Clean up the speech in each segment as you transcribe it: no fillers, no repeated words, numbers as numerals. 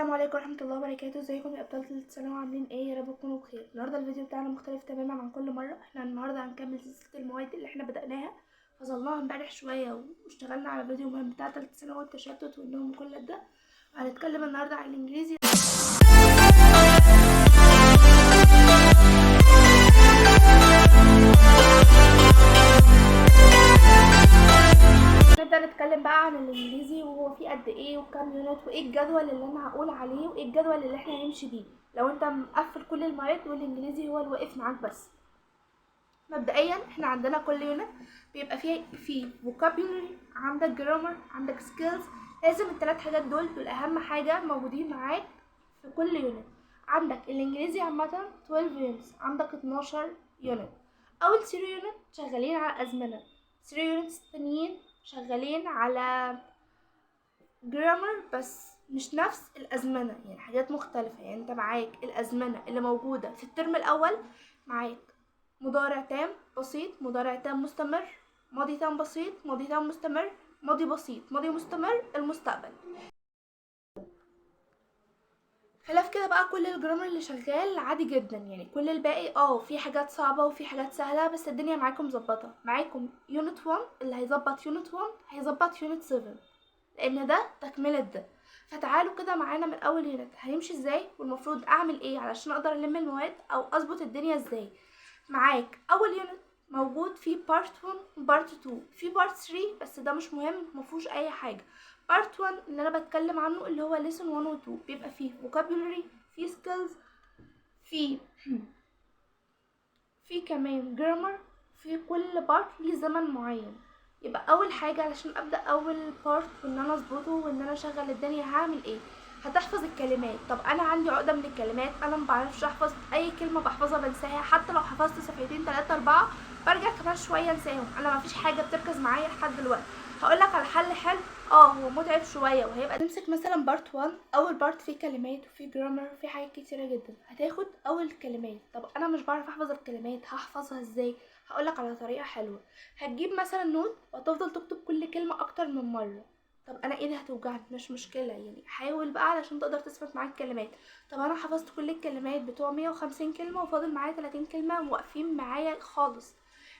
السلام عليكم ورحمة الله وبركاته. ازيكم يا ابطال ثالثة ثانوي؟ عاملين ايه؟ يا رب تكونوا بخير. النهارده الفيديو بتاعنا مختلف تماما عن كل مرة. احنا النهارده هنكمل سلسلة المواد اللي احنا بدأناها، فصلناها امبارح شوية واشتغلنا على فيديو مهم بتاع ثالثة ثانوي والتشتت والنوم وكل ده. هنتكلم النهارده عن الانجليزي. نبدأ نتكلم بقى عن الانجليزي وهو فيه قد ايه وكام unit وايه الجدول اللي انا هقول عليه وايه الجدول اللي احنا هنمشي بيه لو انت مقفل كل المواد والانجليزي هو اللي واقف معاك بس. مبدئيا احنا عندنا كل unit بيبقى فيه vocabulary، عندك grammar، عندك skills. لازم الثلاث حاجات دول اهم حاجة موجودين معاك في كل unit. عندك الانجليزي عامة 12 units، عندك 12 unit. اول 3 unit شغالين على ازمنة، 3 units تانيين شغالين على grammar بس مش نفس الأزمنة، يعني حاجات مختلفة. يعني انت معاك الأزمنة اللي موجودة في الترم الأول، معاك مضارع تام بسيط، مضارع تام مستمر، ماضي تام بسيط، ماضي تام مستمر، ماضي بسيط، ماضي مستمر، المستقبل. خلاف كده بقى كل ال grammar اللي شغال عادي جدا، يعني كل الباقي في حاجات صعبة وفي حاجات سهلة، بس الدنيا معاكم مظبطة. معاكم unit 1 اللي هيظبط unit 1 هيظبط unit 7 لان ده تكملة ده. فتعالوا كده معانا من اول unit هنمشي ازاي والمفروض اعمل ايه علشان اقدر الم المواد او اظبط الدنيا ازاي. معاك اول unit موجود في part 1 و part 2، في part 3 بس ده مش مهم مفهوش اي حاجة. part 1 اللي انا بتكلم عنه اللي هو lesson 1 و 2 بيبقى فيه vocabulary، فيه skills، في كمان grammar، في كل part ليه زمن معين. يبقى اول حاجة علشان ابدأ اول part وان انا اظبطه وان انا اشغل الدنيا هعمل ايه؟ هتحفظ الكلمات. طب انا عندي عقدة من الكلمات، انا ما بعرفش احفظ اي كلمة، بحفظها بنساها، حتى لو حفظت صفحتين 3 4 برجع كمان شوية انساهم، انا ما فيش حاجة بتركز معايا لحد دلوقتي. هقولك على حل حلو، هو متعب شوية وهيبقى تمسك مثلا part 1، اول part فيه كلمات وفيه grammar وفيه حاجات كتيرة جدا. هتاخد اول كلمات. طب انا مش بعرف احفظ الكلمات، هحفظها ازاي؟ هقولك على طريقة حلوة. هتجيب مثلا note وهتفضل تكتب كل كلمة اكتر من مرة. طب انا ايدي هتوجعني، مش مشكلة، يعني حاول بقى علشان تقدر تثبت معاك الكلمات. طب انا حفظت كل الكلمات بتوع 150 كلمة وفاضل معايا 30 كلمة واقفين معايا خالص.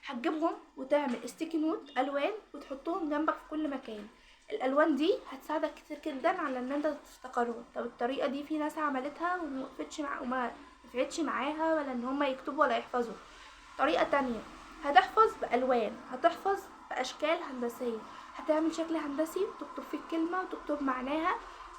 هتجيبهم وتعمل sticky note الوان وتحطهم جنبك في كل مكان. الالوان دي هتساعدك كتير جدا على ان انت تفتكرهم. طب الطريقة دي في ناس عملتها وما وقفتش مع وما نفعتش معاها، ولا ان هم يكتبوا ولا يحفظوا. طريقه تانية، هتحفظ بالوان، هتحفظ باشكال هندسية، هتعمل شكل هندسي وتكتب فيه الكلمة وتكتب معناها،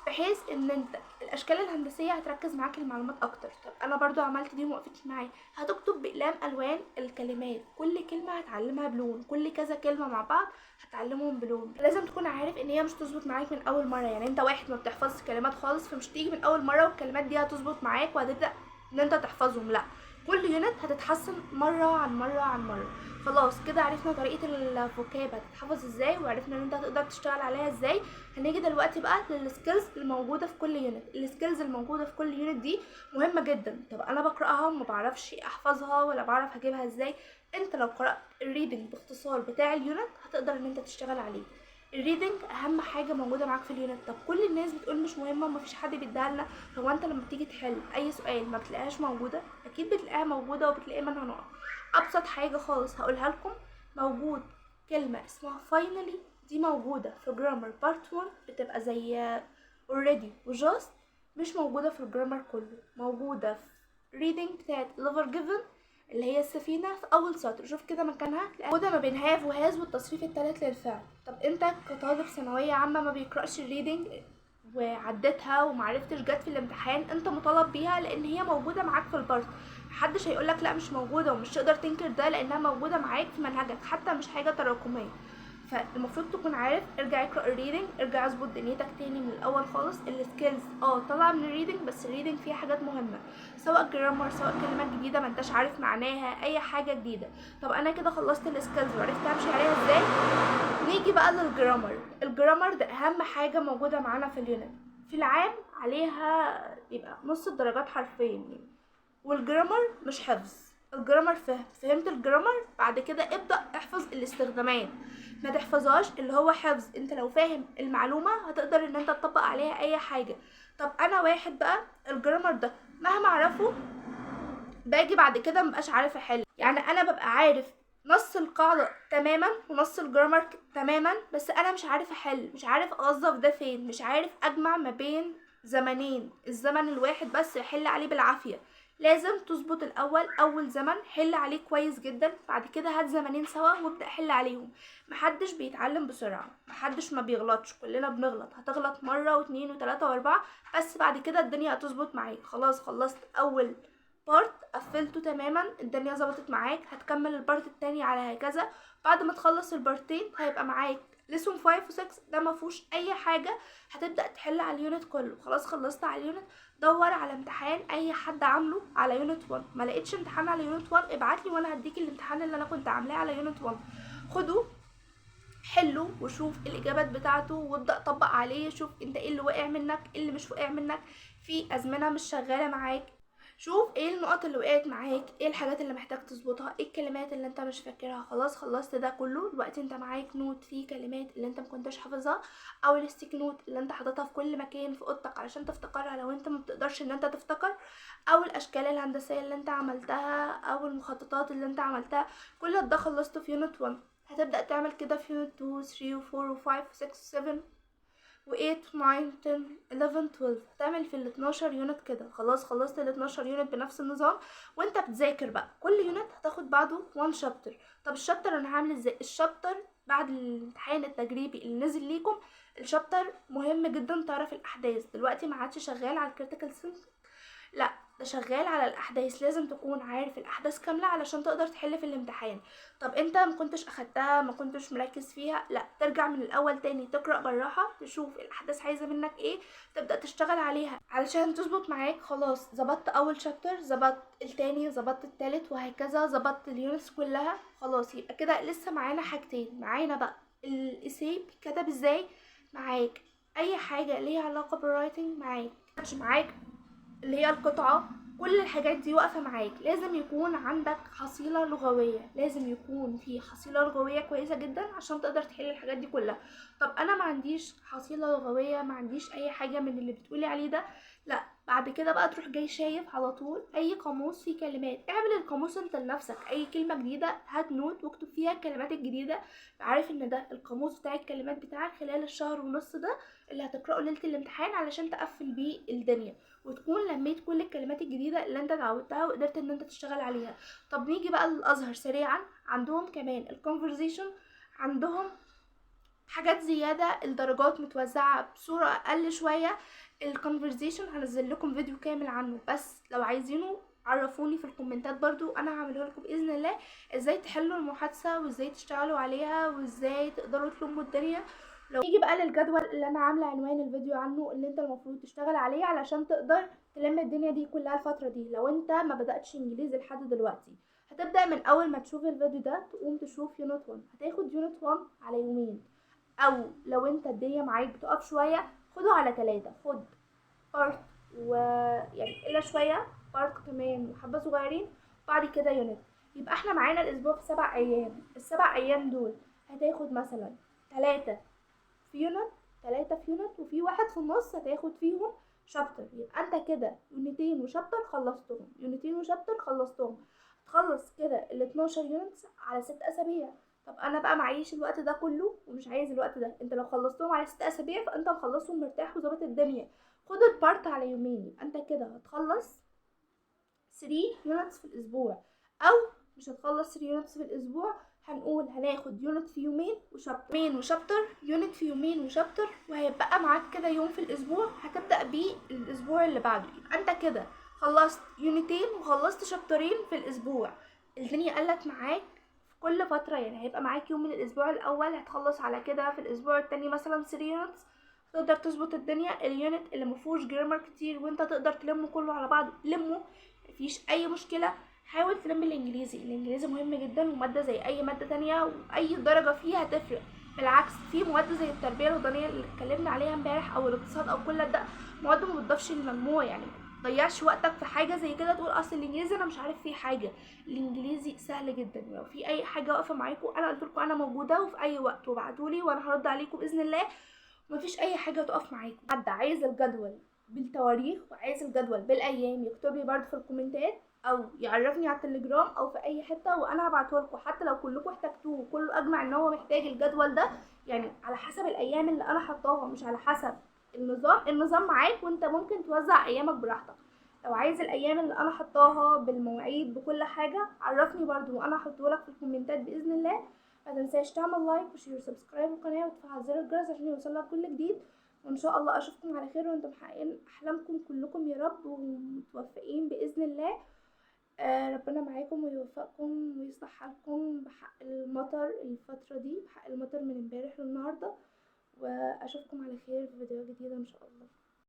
بحيث ان انت الاشكال الهندسية هتركز معاك المعلومات اكتر. طب انا برضو عملت دي وموقفتش معايا. هتكتب باقلام الوان الكلمات، كل كلمة هتعلمها بلون، كل كذا كلمة مع بعض هتعلمهم بلون. لازم تكون عارف ان هي مش تظبط معاك من اول مرة، يعني انت واحد ما بتحفظش كلمات خالص فمش تيجي من اول مرة والكلمات دي هتظبط معاك وهتبدا ان انت تحفظهم، لا، كل unit هتتحسن مرة عن مرة عن مرة. خلاص كده عرفنا طريقه ال vocab هتتحفظ ازاي، وعرفنا ان انت هتقدر تشتغل عليها ازاي. هنيجي دلوقتي بقى لل skills الموجودة في كل unit. ال skills الموجودة في كل unit دي مهمة جدا. طب انا بقراها وما بعرفش احفظها ولا بعرف اجيبها ازاي. انت لو قرات ال reading باختصار بتاع ال unit هتقدر ان انت تشتغل عليه. ال reading اهم حاجة موجودة معاك في ال unit. طب كل الناس بتقول مش مهمة ومفيش حد بيديها لنا. هو انت لما تيجي تحل اي سؤال ما بتلاقيهاش موجودة؟ اكيد بتلاقيها موجودة وبتلاقي منها نقط. ابسط حاجة خالص هقولها لكم، موجود كلمة اسمها finally، دي موجودة في grammar part 1، بتبقى زي already و just، مش موجودة في ال grammar كله، موجودة في reading بتاعت Ever Given اللي هي السفينة في أول سطر. شوف كده مكانها، موجودة ما بين have و has والتصريف التالت للفعل. طب انت كطالب ثانوية عامة ما بيقرأش ال reading وعدتها ومعرفتش جت في الامتحان، انت مطالب بيها لان هي موجودة معاك في ال part. محدش هيقولك لا مش موجودة، ومش تقدر تنكر ده لانها موجودة معاك في منهجك، حتى مش حاجة تراكمية. فالمفروض تكون عارف، ارجع اقرا ال reading، ارجع اظبط دنيتك تاني من الاول خالص. ال skills طالعه من ال reading، بس ال reading فيها حاجات مهمة، سواء grammar، سواء كلمات جديدة ما انتش عارف معناها، اي حاجة جديدة. طب انا كده خلصت ال skills وعرفت امشي عليها ازاي. نيجي بقى لل grammar. ال grammar ده اهم حاجة موجودة معانا في ال unit، في العام عليها يبقى نص الدرجات حرفيا يعني. وال grammar مش حفظ، ال grammar فهم. فهمت ال grammar بعد كده ابدأ احفظ الاستخدامات، ما تحفظهاش اللي هو حفظ. انت لو فاهم المعلومة هتقدر ان انت تطبق عليها اي حاجة. طب انا واحد بقى ال grammar ده مهما اعرفه باجي بعد كده مبقاش عارف احل. يعني انا ببقى عارف نص القاعدة تماما ونص ال grammar تماما، بس انا مش عارف احل، مش عارف اوظف ده فين، مش عارف اجمع ما بين زمنين، الزمن الواحد بس احل عليه بالعافية. لازم تظبط الاول اول زمن حل عليه كويس جدا، بعد كده هات زمنين سوا وابدا حل عليهم. محدش بيتعلم بسرعة، محدش ما بيغلطش، كلنا بنغلط. هتغلط مرة واتنين وتلاتة واربعة، بس بعد كده الدنيا هتظبط معاك. خلاص خلصت اول part قفلته تماما، الدنيا ظبطت معاك، هتكمل ال part التاني على هكذا. بعد ما تخلص ال part ين هيبقى معاك lesson 5 و 6، ده ما فيهوش اي حاجة، هتبدا تحل على ال unit كله. خلاص خلصت على ال unit، دور على امتحان اي حد عامله على unit 1. ما لقيتش امتحان على unit 1 ابعت لي وانا هديك الامتحان اللي انا كنت عاملاه على unit 1. خده حله وشوف الاجابات بتاعته وابدا طبق عليه، شوف انت ايه اللي واقع منك، ايه اللي مش واقع منك، في ازمنة مش شغالة معاك، شوف ايه النقط اللي وقعت معاك، ايه الحاجات اللي محتاج تظبطها، ايه الكلمات اللي انت مش فاكرها. خلاص خلصت ده كله، دلوقتي انت معاك note فيه كلمات اللي انت مكنتش حافظها، او ال sticky note اللي انت حاططها في كل مكان في اوضتك علشان تفتكرها لو انت ما بتقدرش ان انت تفتكر، او الاشكال الهندسية اللي انت عملتها، او المخططات اللي انت عملتها. كل ده خلصته في unit 1. هتبدا تعمل كده في unit 2 3 و 4 و 5 و 6 و 7 و 8 9 10 11 12، هتعمل في ال 12 unit كده. خلاص خلصت ال 12 unit بنفس النظام، وانت بتذاكر بقى كل unit هتاخد بعده 1 chapter. طب ال chapter انا هعمل ازاي؟ ال chapter بعد الامتحان التجريبي اللي نزل ليكم، ال chapter مهم جدا تعرف الاحداث. دلوقتي ما عادش شغال على ال critical thinking، لا ده شغال على الاحداث، لازم تكون عارف الاحداث كاملة علشان تقدر تحل في الامتحان. طب انت ما كنتش اخدتها، ما كنتش مركز فيها، لا ترجع من الاول تاني، تقرا بالراحة، تشوف الاحداث عايزه منك ايه، تبدا تشتغل عليها علشان تظبط معاك. خلاص ظبطت اول chapter، ظبطت التاني، ظبطت التالت، وهكذا ظبطت ال units كلها. خلاص يبقى كده لسه معانا حاجتين، معانا بقى ال essay بيتكتب ازاي، معاك اي حاجة ليها علاقة بال writing، معاك معاك اللي هي القطعة، كل الحاجات دي واقفة معاك. لازم يكون عندك حصيلة لغوية، لازم يكون في حصيلة لغوية كويسة جدا عشان تقدر تحل الحاجات دي كلها. طب انا ما عنديش حصيلة لغوية، ما عنديش اي حاجة من اللي بتقولي عليه ده، لا بعد كده بقى تروح جاي شايف على طول اي قاموس فيه كلمات، اعمل القاموس انت لنفسك، اي كلمة جديدة هات note واكتب فيها الكلمات الجديدة. عارف ان ده القاموس بتاع الكلمات بتاعك خلال الشهر ونص ده اللي هتقرأه ليلة الامتحان علشان تقفل بيه الدنيا، وتكون لميت كل الكلمات الجديدة اللي انت اتعودتها وقدرت ان انت تشتغل عليها. طب نيجي بقى للازهر سريعا، عندهم كمان ال conversation، عندهم حاجات زيادة، الدرجات متوزعة بصورة أقل شوية. ال conversation هنزل لكم فيديو كامل عنه، بس لو عايزينه عرفوني في ال comment ات برضو، انا هعمله لكم باذن الله، ازاي تحلوا المحادثة وازاي تشتغلوا عليها وازاي تقدروا تلموا الدنيا. لو نيجي بقى للجدول اللي انا عامله عنوان الفيديو عنه، اللي انت المفروض تشتغل عليه علشان تقدر تلم الدنيا دي كلها الفترة دي. لو انت ما بداتش انجليزي لحد دلوقتي، هتبدا من اول ما تشوف الفيديو ده تقوم تشوف unit 1، هتاخد unit 1 على يومين، او لو انت الدنيا معاك بتقف شوية خده على 3، خد part و يعني الا شوية part كمان وحبه صغيرين، بعد كده unit. يبقى احنا معانا الاسبوع في 7 ايام، ال7 ايام دول هتاخد مثلا 3 في unit، 3 في unit، وفي واحد في النص هتاخد فيهم chapter. يبقى انت كده unit ين و chapter خلصتهم، unit ين و chapter خلصتهم، تخلص كده ال 12 unit على 6 اسابيع. طب انا بقى معيش الوقت ده كله ومش عايز الوقت ده، انت لو خلصتهم على 6 اسابيع فانت مخلصهم مرتاح وظابط الدنيا. خد ال part على يومين، يبقى انت كده هتخلص 3 units في الاسبوع، او مش هتخلص 3 units في الاسبوع، هنقول هناخد unit في يومين و chapter، يومين و chapter، unit في يومين و chapter، وهيبقى معاك كده يوم في الاسبوع هتبدأ بيه الاسبوع اللي بعده. يبقى انت كده خلصت unit ين وخلصت chapter ين في الاسبوع. الدنيا قلت معاك في كل فترة، يعني هيبقى معاك يوم من الاسبوع الاول هتخلص على كده، في الاسبوع التاني مثلا 3 units، تقدر تظبط الدنيا. ال unit اللي مفيهوش grammar كتير وانت تقدر تلمه كله على بعضه لمه، مفيش اي مشكلة. حاول تلم الانجليزي، الانجليزي مهم جدا ومادة زي اي مادة تانية، واي درجة فيها تفرق. بالعكس في مواد زي التربية الوطنية اللي اتكلمنا عليها امبارح او الاقتصاد او كل ده، مواد ما بتضافش للمجموع، يعني متضيعش وقتك في حاجة زي كده تقول اصل الانجليزي انا مش عارف فيه حاجة. الانجليزي سهل جدا، لو في اي حاجة واقفة معاكم انا قلت لكم انا موجودة وفي اي وقت، وابعتولي وانا هرد عليكم باذن الله، مفيش اي حاجة تقف معاكم. حد عايز الجدول بالتواريخ وعايز الجدول بالايام يكتب لي برده في الكومنتات، او يعرفني على التليجرام او في اي حتة وانا هبعته لكم. حتى لو كلكم احتاجتوه وكله اجمع ان هو محتاج الجدول ده، يعني على حسب الايام اللي انا حطاها مش على حسب النظام. النظام معاك وانت ممكن توزع ايامك براحتك. لو عايز الايام اللي انا حطاها بالمواعيد بكل حاجة عرفني برضو وانا هحطهولك في الكومنتات باذن الله. ما تنساش تعمل like و share و subscribe القناة وتفعل زر الجرس عشان يوصلك كل جديد. وان شاء الله اشوفكم على خير وانتم محققين احلامكم كلكم يا رب ومتوفقين باذن الله. ربنا معاكم ويوفقكم ويصلح حالكم بحق المطر الفترة دي، بحق المطر من امبارح للنهاردة. واشوفكم على خير في فيديو جديدة ان شاء الله.